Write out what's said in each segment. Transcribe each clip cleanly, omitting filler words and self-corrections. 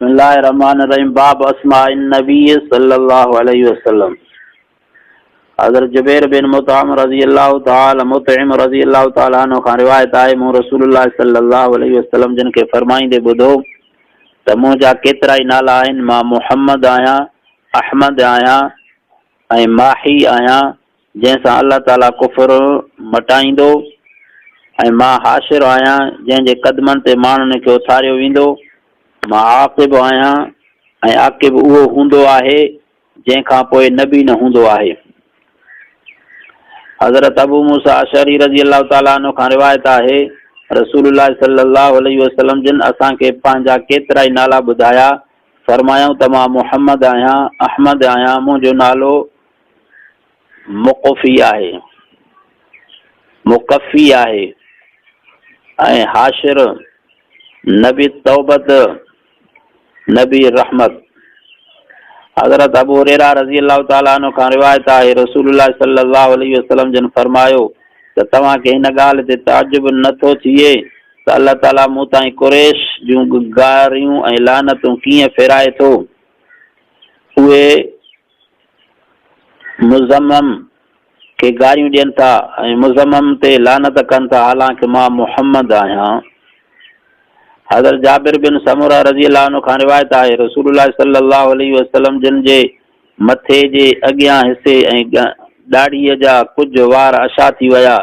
الله الرحمن الرحيم باب اسماء النبي صلى الله عليه وسلم حضرت جبير بن مطعم رضي الله تعالى مطعم رضي الله تعالى عنه کان روايت آهي مون رسول الله صلي الله عليه وسلم جن کي فرمائيندي ٻڌو ته منهنجا ڪيترائي نالا آهن مان محمد آهيان احمد آهيان ۽ ماحي آهيان جنهن سان الله تعالي ڪفر مٽائيندو ۽ مان حاشر آهيان جنهن جي قدمن تي ماڻهن کي اٿاريو ويندو، مان عاقب آهيان ۽ عاقب اهو هوندو آهي جنهن کان پوء نبي نه هوندو آهي. حضرت ابو موسيٰ اشعري رضي الله تعالٰي عنه کان روايت آهي، رسول الله صلي الله عليه وسلم جن اسان کي پنهنجا ڪيترائي نالا ٻڌايا، فرمايائون ته مان محمد آهيان، احمد آهيان، منهنجو نالو مقفي آهي، مقفي آهي ۽ حاشر، نبي التوبت، نبي الرحمت. حضرت ابو هريره رضي الله تعالٰي عنه کان روايت آهي، رسول الله صلي الله عليه وسلم جن فرمايو ته توهان کي هن ڳالهه تي تعجب نه ٿو ٿئي ته الله تعالٰي مون تائين قريش جون گاريون ۽ لعنتون ڪيئن ڦيرائي ٿو؟ اهي مذمم کي گاريون ڏين ٿا ۽ مذمم تي لعنت ڪن ٿا حالانڪ مان محمد آهيان. حضرت جابر بن سمره رضي الله عنه کان روايت آهي رسول الله صلي الله عليه وسلم جن جي مٿي جي اڳيان حصي ۽ ڏاڙهيء جا ڪجهه وار اشا ٿي ويا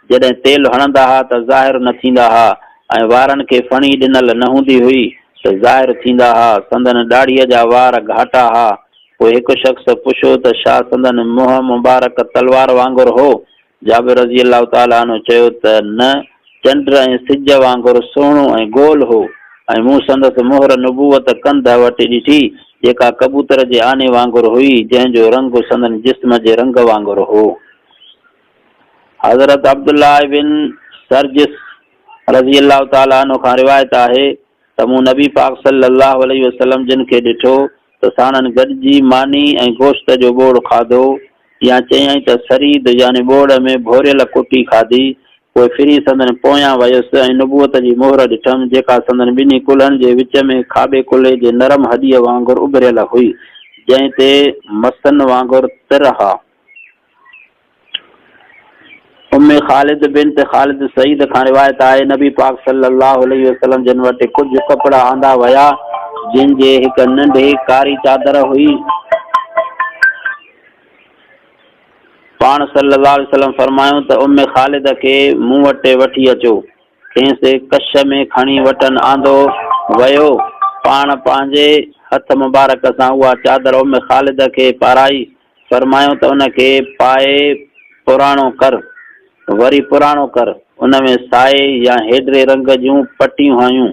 جڏهن تيل هڻندا ها ته ظاهر نه ٿيندا ها ۽ وارن کي ڦڻي ڏنل نه هوندي هئي ته ظاهر ٿيندا ها. سندن ڏاڙهيء جا وار گهاٽا ها. پوء هڪ شخص پڇيو ته ڇا سندن منهن مبارڪ تلوار وانگر هو؟ جابر رضي الله تعالٰي عنه چيو ته نه، چنڊ ۽ سج وانگر سهڻو ۽ گول هو ۽ مون سندس مهر نبوت ڪنڌ وٽ ڏٺي، جيڪا ڪبوتر جي آني وانگر هئي، جنهن جو رنگ سندن جسم جي رنگ وانگر هو. حضرت عبدالله بن سرجس رضي الله تعالٰي عنه کان روايت آهي ته مون نبي پاڪ صلّي الله عليه وسلّم جن کي ڏٺو ته ساڻن گڏجي ماني ۽ گوشت جو ٻوڙ کاڌو يا چيائين ته ثريد يعني ٻوڙ ۾ ڀوريل ڪٽي کاڌي پوء ڦري سندن پويان ويس ۽ نبوت جي مهر ڏٺم جيڪا سندن ٻنهي ڪلهن جي وچ ۾ کاٻي ڪلهي جي نرم هڏيء وانگر اڀريل هئي جنهن تي مسن وانگر تر ها. ام خالد بنت خالد سعيد کان روايت آهي، نبي پاڪ صلي الله عليه وسلم جن وٽ ڪجهه ڪپڙا آندا ويا، جن جي هڪ ننڍي ڪاري چادر هئي. پاڻ صلي الله عليه وسلم فرمايو ته ام خالد کي مون وٽ وٺي اچو. کيس ڪش ۾ کڻي وٽن آندو ويو. پاڻ پنهنجي هٿ مبارڪ سان اها چادر ام خالد کي پارائي. فرمايو ته ان کي پائي پراڻو ڪر، وري پراڻو ڪر، ان ۾ سائي يا هيڊري رنگ جون پٽيون هيون.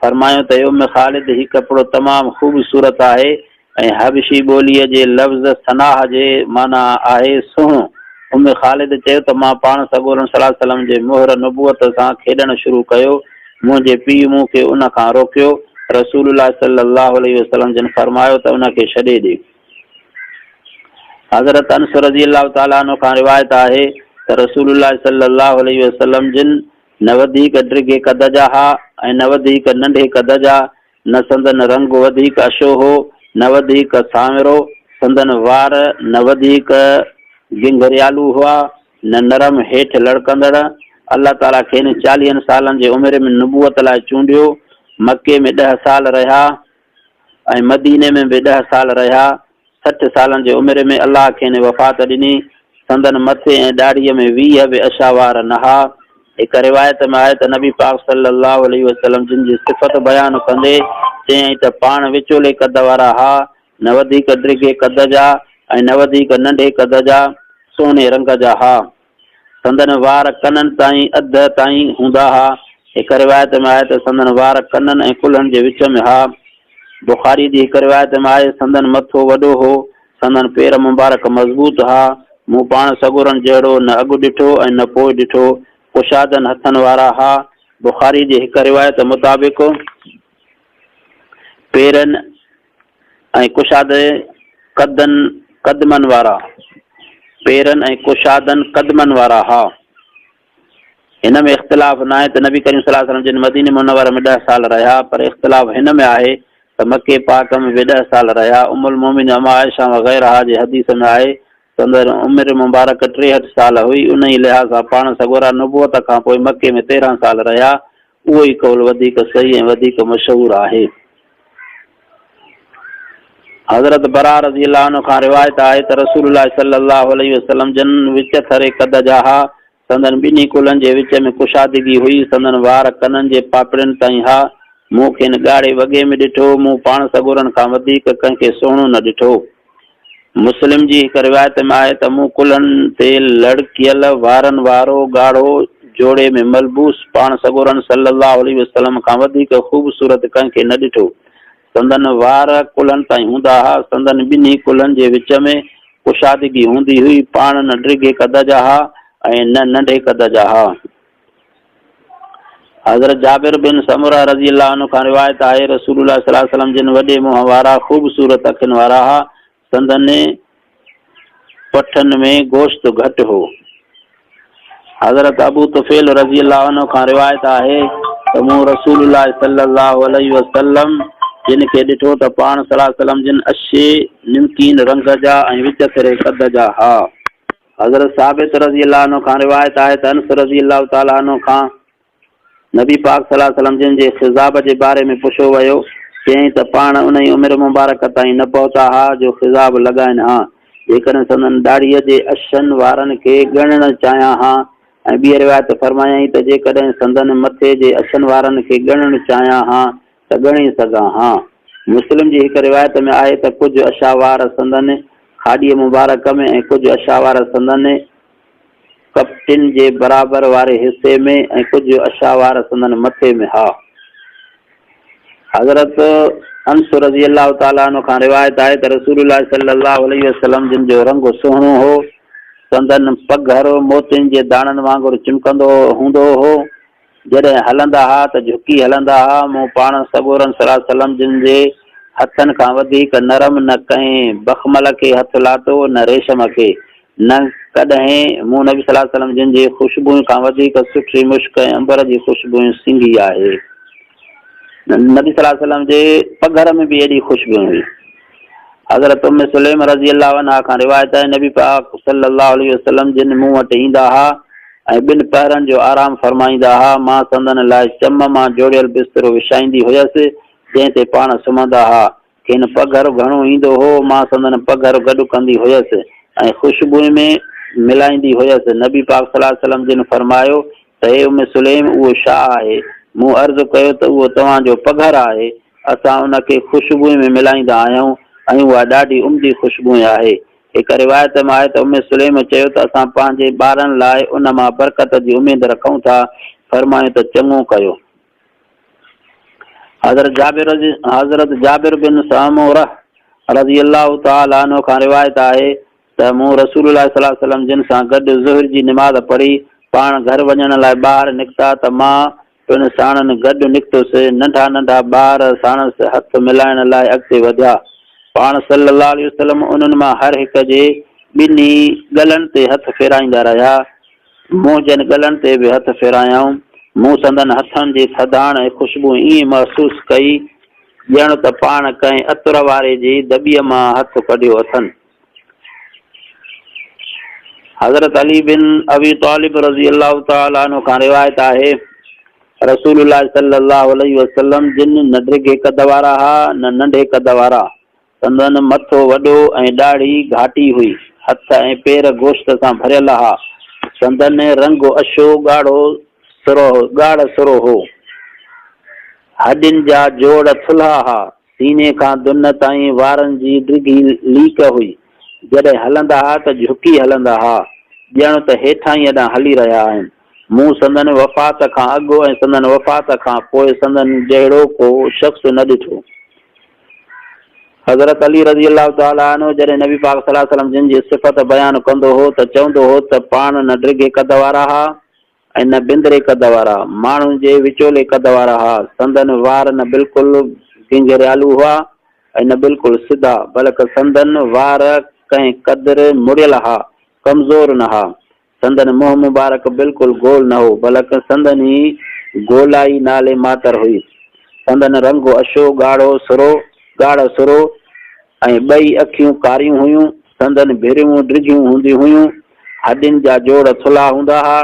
فرمايو ته اي ام خالد هي ڪپڙو تمام خوبصورت آهي ۽ حبشي ٻوليء جي لفظ سناح جي معنيٰ آهي سهڻو. ام خالد چيو ته مان پاڻ سڳورن صلي الله عليه وسلم جي مهر نبوت سان کيڏڻ شروع ڪيو، منهنجي پيء مون کي ان کان روڪيو، رسول الله صلي الله عليه وسلم جن فرمايو ته ان کي ڇڏي ڏي. حضرت انس رضي الله تعالٰي عنه کان روايت آهي ته رسول الله صلي الله عليه وسلم جن نه وڌيڪ ڊگهي قد جا ها ۽ نه وڌيڪ ننڍي قد جا، نه سندن رنگ وڌيڪ اڇو هو نه وڌيڪ سانورو، سندن وار نه وڌيڪ گنگهريالو هئا نه نرم هيٺ لڙڪندڙ. الله تعالٰي کين چاليهن سالن جي عمر ۾ نبوت لاء چونڊيو، مڪي ۾ ڏهه سال رهيا. ۽ مديني ۾ به ڏهه سال رهيا. 60 سالن جي عمر ۾ الله کين وفات ڏني. سندن مٿي ۽ ڏاڙهيء ۾ 20 به اڇا وار نه ها. هڪ روايت ۾ آهي ته نبي پاڪ صلّي اللّٰه عليه وسلّم جن جي صفت بيان ڪندي چيائين ته پاڻ وچولي قد وارا ها، نه وڌيڪ ڊگهي قد جا ۽ نه وڌيڪ ننڍي قد جا، سهڻي رنگ جا ها. سندن وار ڪنن تائين اڌ تائين هوندا ها. هڪ روايت ۾ آهي ته سندن وار ڪنن ۽ ڪلهن جي وچ ۾ ها. بخاري جي هڪ روايت ۾ آهي سندن مٿو وڏو هو، سندن پير مبارڪ مضبوط ها. مون پاڻ سڳورن جهڙو نه اڳ ڏٺو ۽ نه پوء ڏٺو. ڪشادن هٿن وارا ها. بخاري جي هڪ روايت مطابق پيرن ۽ ڪشادي قدن قدمن وارا، پيرن ۽ ڪشادن قدمن وارا ها. هن ۾ اختلاف ناهي ته نبي ڪريم صلي الله عليه وسلم جن مديني منوره ۾ ڏهه سال رهيا، پر اختلاف هن ۾ آهي ته مڪي پاڪ ۾ به ڏهه سال رهيا. ام المومنين ام عائشه وغيرها جي حديث ۾ آهي سندن عمر مبارڪ 63 سال هئي. انهيء لحاظ سان پاڻ سڳورا نبوت کان پوء مڪي ۾ 13 سال رهيا. اهو ئي قول وڌيڪ صحيح ۽ وڌيڪ مشهور آهي. حضرت براء رضي الله عنه کان روايت آهي ته رسول الله صلي الله عليه وسلم جن وچٿري قد جا ها، سندن ٻنهي ڪلهن جي وچ ۾ ڪشادگي هئي، سندن وار ڪنن جي پاپڙين تائين ها، مون کين ڳاڙهي وڳي ۾ ڏٺو، مون پاڻ سڳورن کان وڌيڪ ڪنهن کي سهڻو نه ڏٺو. مسلم جي هڪ روايت ۾ آهي ته مون ڪلهن تي لڙڪيل وارن وارو ڳاڙهو جوڙي ۾ ملبوس پاڻ سڳورن صلّي اللّٰه عليه وسلّم کان وڌيڪ خوبصورت ڪنهن کي نه ڏٺو. سندن وار ڪلهن تائين هوندا ها. سندن ٻنهي ڪلهن جي وچ ۾ ڪشادگي هوندي هئي. پاڻ نه ڊگهي قد جا ها ۽ نه ننڍي قد جا ها. حضرت جابر بن سمره رضي الله عنه کان روايت آهي، رسول الله صلي الله عليه وسلم جن وڏي منهن وارا، خوبصورت اکين وارا ها، سندن پٺن ۾ گوشت گهٽ هو. حضرت ابو طفيل رضي الله عنه کان روايت آهي ته مون رسول الله صلي الله عليه وسلم جن کي ڏٺو ته پاڻ صلي الله عليه وسلم جن اڇي نمڪين رنگ جا ۽ وچٿري قد جا ها. حضرت ثابت رضي الله عنه کان روايت آهي ته انس رضي الله تعالٰي عنه کان نبي پاڪ صلي الله عليه وسلم جن جي خضاب جي باري ۾ پڇيو ويو، چيائين ته پاڻ انهي عمر مبارڪ تائين نه پهتا ها جو خضاب لڳائين ها، جيڪڏهن سندن ڏاڙهيء جي اڇن وارن کي ڳڻڻ چاهيان ها ۽ ٻيء روايت فرمايائين ته جيڪڏهن سندن مٿي جي اڇن وارن کي ڳڻڻ چاهيان ها ته ڳڻي سگهان ها. مسلم جي هڪ روايت ۾ آهي ته ڪجهه اڇا وار سندن کاڏيء مبارڪ ۾ ۽ ڪجهه اڇا وار سندن ڪپٽين جي برابر واري حصي ۾ ۽ ڪجهه اڇا وار سندن مٿي ۾ ها. حضرت انس رضي الله تعالٰي عنه کان روايت آهي ته رسول الله صلي الله عليه وسلم جن جو رنگ سهڻو هو، سندن پگهر موتين جي داڻن وانگر چمڪندو هوندو هو، جڏهن هلندا ها ته جهڪي هلندا ها، مون پاڻ سڳورن صلي الله عليه وسلم جن جي هٿن کان وڌيڪ نرم نه ڪنهن بخمل کي هٿ لاتو نه ريشم کي، نه ڪڏهن مون نبي صلي الله عليه وسلم جن جي خوشبوء کان وڌيڪ سٺي مشڪ ۽ عنبر جي خوشبوء سنگهي آهي. نبي صلي الله عليه وسلم جي پگهر ۾ به ايڏي خوشبوء هئي. حضرت ام سليم رضي الله عنها کان روايت آهي نبي پاڪ صلي الله عليه وسلم جن مون وٽ ايندا ها ۽ ٻن پهرن جو آرام فرمائيندا ها، مان سندن لاء چم مان جوڙيل بسترو وڇائيندي هيس جنهن تي پاڻ سمهندا ها، کين پگهر گهڻو ايندو هو، مان سندن پگهر گڏ ڪندي هيس ۽ خوشبوء ۾ ملائيندي هيس، نبي پاڪ صلي الله عليه وسلم جن فرمايو ته اي ام سليم اهو ڇا آهي؟ مون عرض ڪيو ته اهو توهان جو پگهر آهي. اسان ان کي خوشبوء ۾ ملائيندا آهيون ۽ اها ڏاڍي عمدي خوشبوء آهي. هڪ روايت ۾ آهي ته ام سليم چيو ته اسان پنهنجي ٻارن لاء ان مان برڪت جي اميد رکون ٿا، فرمايو ته چڱو ڪيو. حضرت جابر حضرت جابر بن سمره رضي الله تعالٰي عنه کان روايت آهي ته مون رسول الله صلي الله عليه وسلم جن سان گڏ ظهر جي نماز پڙهي، پاڻ گهر وڃڻ لاء ٻاهر نڪتا ته مان پڻ ساڻن گڏ نڪتس. ننڍا ننڍا ٻار ساڻس هٿ ملائڻ لاء اڳتي وڌيا. پاڻ صلّي اللّٰه عليه وسلّم انهن مان هر هڪ جي ٻنهي ڳلن تي هٿ ڦيرائيندا رهيا. منهنجن ڳلن تي به هٿ ڦيرايائون. مون سندن هٿن جي ٿڌاڻ ۽ خوشبو ائين محسوس ڪئي ڄڻ ته پاڻ ڪنهن عطر واري جي دٻيء مان هٿ ڪڍيو اٿن. حضرت علي بن ابي طالب رضي الله تعالٰي عنه کان روايت آهي، رسول الله صلي الله عليه وسلم جن نه ڊگهي قد وارا ها نه ننڍي قد وارا، سندن مٿو وڏو ۽ ڏاڙهي گهاٽي هئي، هٿ ۽ پير گوشت سان ڀريل ها، سندن رنگ اڇو ڳاڙهو سرو ڳاڙهه سرو هو، هڏين جا جوڙ ٿلها ها، سيني کان دن تائين وارن جي ڊگهي ليڪ هئي. جڏهن هلندا ها ته جهڪي هلندا ها، ڄڻ ته هيٺاهينء ڏانهن هلي رهيا آهن. مون سندن وفات کان اڳ ۽ سندن وفات کان پوء سندن جهڙو ڪو شخص نه ڏٺو. حضرت علي رضي الله تعالٰي عنه جڏهن نبي پاڪ صلي الله عليه وسلم جن جي صفت بيان ڪندو هو ته چوندو هو ته پاڻ نه ڊگهي قد وارا ها ۽ نه بندري قد وارا، ماڻهن جي وچولي قد وارا ها. سندن وار نه بلڪل گهنگهريالو هئا ۽ نه بلڪل سڌا، بلڪ سندن وار ڪنهن قدر مڙيل ها، ڪمزور نه ها. سندن منهن مبارڪ بلڪل گول نه هو، بلڪ سندن ئي گولائي نالي ماتر هئي. سندن رنگ اڇو، ڳاڙهو، سرو. ڳاڙهسرو ۽ ٻئي اکيون ڪاريون هيون. سندن ڀريون ڊگهيون هونديون هيون. هڏين جا جوڙ ٿلها هوندا ها.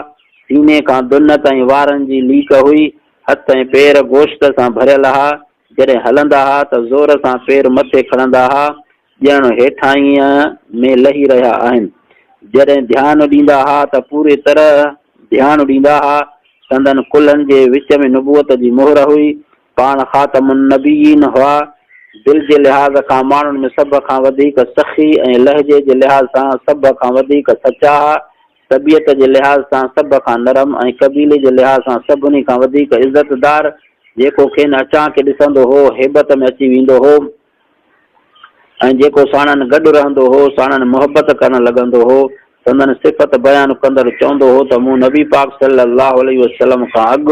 سيني کان دن تائين وارن جي ليڪ هئي. هٿ ۽ پير گوشت سان ڀريل ها. جڏهن هلندا ها ته زور سان پير مٿي کڻندا ها، ڄڻ هيٺاهينء ۾ لهي رهيا آهن. جڏهن ڌيان ڏيندا ها ته پوري طرح ڌيان ڏيندا ها. سندن ڪلهن جي وچ ۾ نبوت جي مهر هئي. پاڻ خاتم النبيين هئا. دل جي لحاظ کان ماڻهن ۾ سڀ کان وڌيڪ سخي ۽ لهجي جي لحاظ سان سڀ کان وڌيڪ سچا ها. طبيعت جي لحاظ سان سڀ کان نرم ۽ قبيلي جي لحاظ سان سڀني کان وڌيڪ عزتدار، جيڪو کين اچانڪ ڏسندو هو، هيبت ۾ اچي ويندو هو ۽ جيڪو ساڻن گڏ رهندو هو، ساڻن محبت ڪرڻ لڳندو هو. سندن صفت بيان ڪندڙ چوندو هو ته مون نبي پاڪ صلّي اللّٰه عليه وسلّم کان اڳ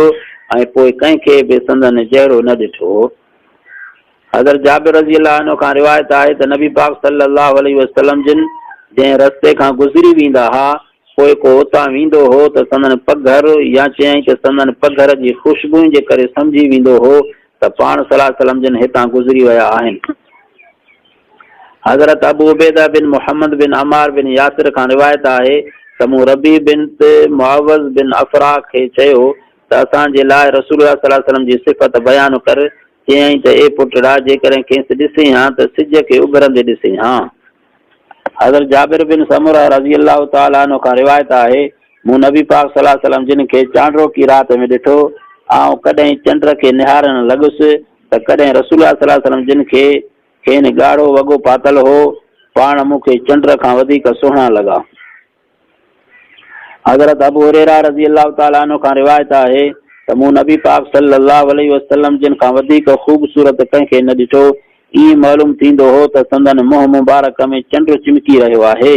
۽ پوء ڪنهن کي به سندن جهڙو نه ڏٺو. حضرت جابر رضي الله عنه کان روايت آهي ته نبي پاڪ صلي الله عليه وسلم جن جنهن رستي کان گذري ويندا ها، پوء ڪو اتان ويندو هو ته سندن پگهر يا چيائين ته سندن پگهر جي خوشبوئن جي ڪري سمجهي ويندو هو ته پاڻ صلي الله عليه وسلم جن هتان گذري ويا آهن. حضرت ابو عبيده بن محمد بن عمار بن ياسر کان روايت آهي ته مون ربيع بنت معوذ بن عفراء کي چيو ته اسان جي لاء رسول الله صلي الله عليه وسلم جي صفت بيان ڪر، چيائين ته اي پٽڙا! جيڪڏهن کيس ڏسين ها ته سج کي اڀرندي ڏسين ها. حضرت جابر بن سمره رضي الله تعالٰي عنه کان روايت آهي، مون نبي پاڪ صلي الله عليه وسلم جن کي چانڊروڪي رات ۾ ڏٺو، آئون ڪڏهن چنڊ کي نهارڻ لڳس ته ڪڏهن رسول الله صلي الله عليه وسلم جن کي، کين ڳاڙهو وڳو پاتل هو، پاڻ مون کي چنڊ کان وڌيڪ سهڻا لڳا. حضرت ابو هريره رضي الله تعالٰي عنه کان روايت آهي ته مون نبي پاڪ صلّي الله عليه وسلّم جن کان وڌيڪ خوبصورت ڪنهن کي نه ڏٺو، ائين معلوم ٿيندو هو ته سندن منهن مبارڪ ۾ چنڊ چمڪي رهيو آهي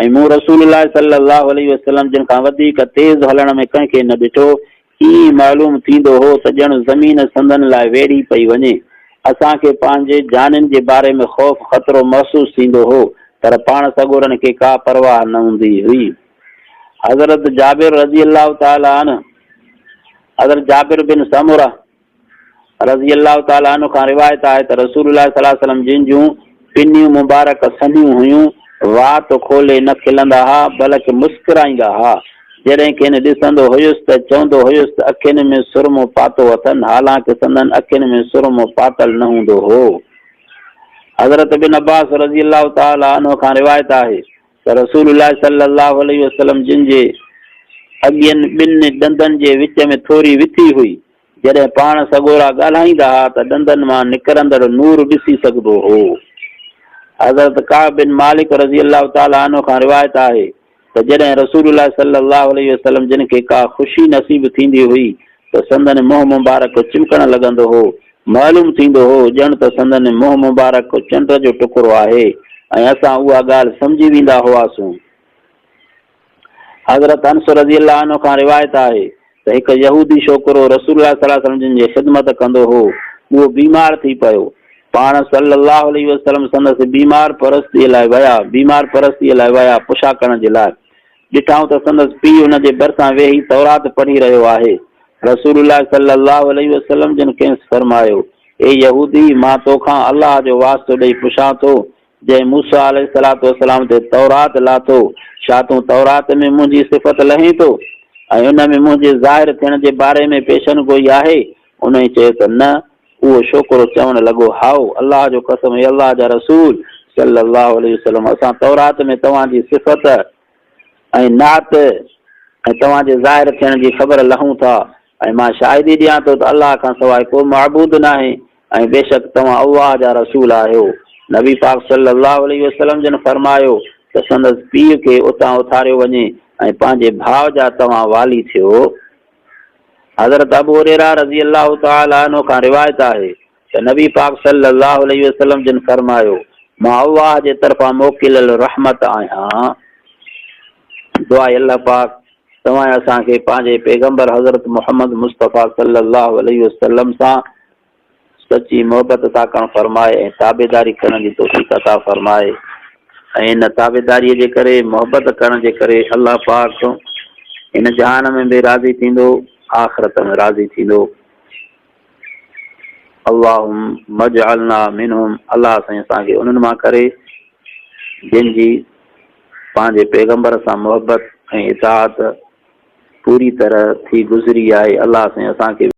۽ مون رسول الله صلّي الله عليه وسلّم جن کان وڌيڪ تيز هلڻ ۾ ڪنهن کي نه ڏٺو، ائين معلوم ٿيندو هو ته ڄڻ زمين سندن لاء ويڙهي پئي وڃي. اسان کي پنهنجي جانين جي باري ۾ خوف خطرو محسوس ٿيندو هو، پر پاڻ سڳورن کي ڪا پرواهه نه هوندي هئي. حضرت جابر رضي الله تعالٰي عنه حضرت جابر بن سمره رضي الله تعالٰي عنه کان روايت آهي ته رسول الله صلي الله عليه وسلم جن جون پنيون مبارڪ سنهيون هيون، وات کولي نه کلندا ها، بلڪ مسڪرائيندا ها. جڏهن کين ڏسندو هيس ته چوندو هيس ته اکين ۾ سرمو پاتو اٿن، حالانڪ سندن اکين ۾ سرمو پاتل نه هوندو هو. حضرت ابن عباس رضي الله تعالٰي عنه کان روايت آهي ته رسول الله صلي الله عليه وسلم جن جي اڳين ٻن ڏندن جي وچ ۾ ٿوري وٿي هئي، جڏهن پاڻ سڳورا ڳالهائيندا ها ته ڏندن مان نڪرندڙ نور ڏسي سگهبو هو. حضرت ڪعب بن مالڪ رضي الله تعالٰي عنه کان روايت آهي ته جڏهن رسول الله صلي الله عليه وسلم جن کي ڪا خوشي نصيب ٿيندي هئي ته سندن منهن مبارڪ چمڪڻ لڳندو هو، معلوم ٿيندو هو ڄڻ ته سندن منهن مبارڪ چنڊ جو ٽڪرو آهي ۽ اسان اها ڳالهه سمجهي ويندا هئاسون. حضرت انس رضي الله عنه کان روايت آهي ته هڪ يهودي ڇوڪرو رسول الله صلي الله عليه وسلم جن جي خدمت ڪندو هو، اهو بيمار ٿي پيو. پاڻ صلي الله عليه وسلم سندس بيمار پرستيء لاء ويا، بيمار پرستيء لاء ويا، پڇا ڪرڻ جي لاء. ڏٺائون ته سندس پيء ان جي ڀرسان ويهي تورات پڙهي رهيو آهي. رسول الله صلي الله عليه وسلم جن کيس فرمايو، اي يهودي! مان تو کان الله جو واسطو ڏئي پڇان ٿو جنهن موسيٰ عليه الصلوة والسلام تي تورات لاٿو، ڇا تون تورات ۾ منهنجي صفت لهين ٿو؟ ۽ ان ۾ منهنجي ظاهر ٿيڻ جي باري ۾ پيشن گوئي آهي؟ انهيء چيو ته نه. اهو ڇوڪرو چوڻ لڳو، هائو، الله جو قسم اي الله جا رسول صلّي الله عليه وسلّم اسان تورات ۾ توهان جي صفت ۽ نعت ۽ توهان جي ظاهر ٿيڻ جي خبر لهون ٿا ۽ مان شاهدي ڏيان ٿو ته الله کان سواء ڪو معبود ناهي ۽ بيشڪ توهان الله جا رسول آهيو. نبي پاڪ صلّي الله عليه وسلّم جن فرمايو ته سندس پيء کي اتان اٿاريو وڃي ۽ پنهنجي ڀاء جا توهان والي ٿيو. حضرت ابو هريره رضي الله تعالٰي عنه کان روايت آهي ته نبي پاڪ صلّي الله عليه وسلّم جن فرمايو، مان الله جي طرفان موڪليل رحمت آهيان. دعا اي الله پاڪ توهان اسان کي پنهنجي پيغمبر حضرت محمد مصطفيٰ صلّي الله عليه وسلّم سان سچي محبت عطا ڪرڻ فرمائي ۽ تابعداري ڪرڻ جي توفيق عطا فرمائي ۽ ان تابعداري جي ڪري محبت ڪرڻ جي ڪري الله پاڪ هن جهان ۾ به راضي ٿيندو آخرت ۾ راضي ٿيندو. اللهم اجعلنا منهم الله سائين اسان کي انهن مان ڪري جن جي پنهنجي پيغمبر سان محبت ۽ اطاعت پوري طرح ٿي گذري آهي الله سائين اسان کي.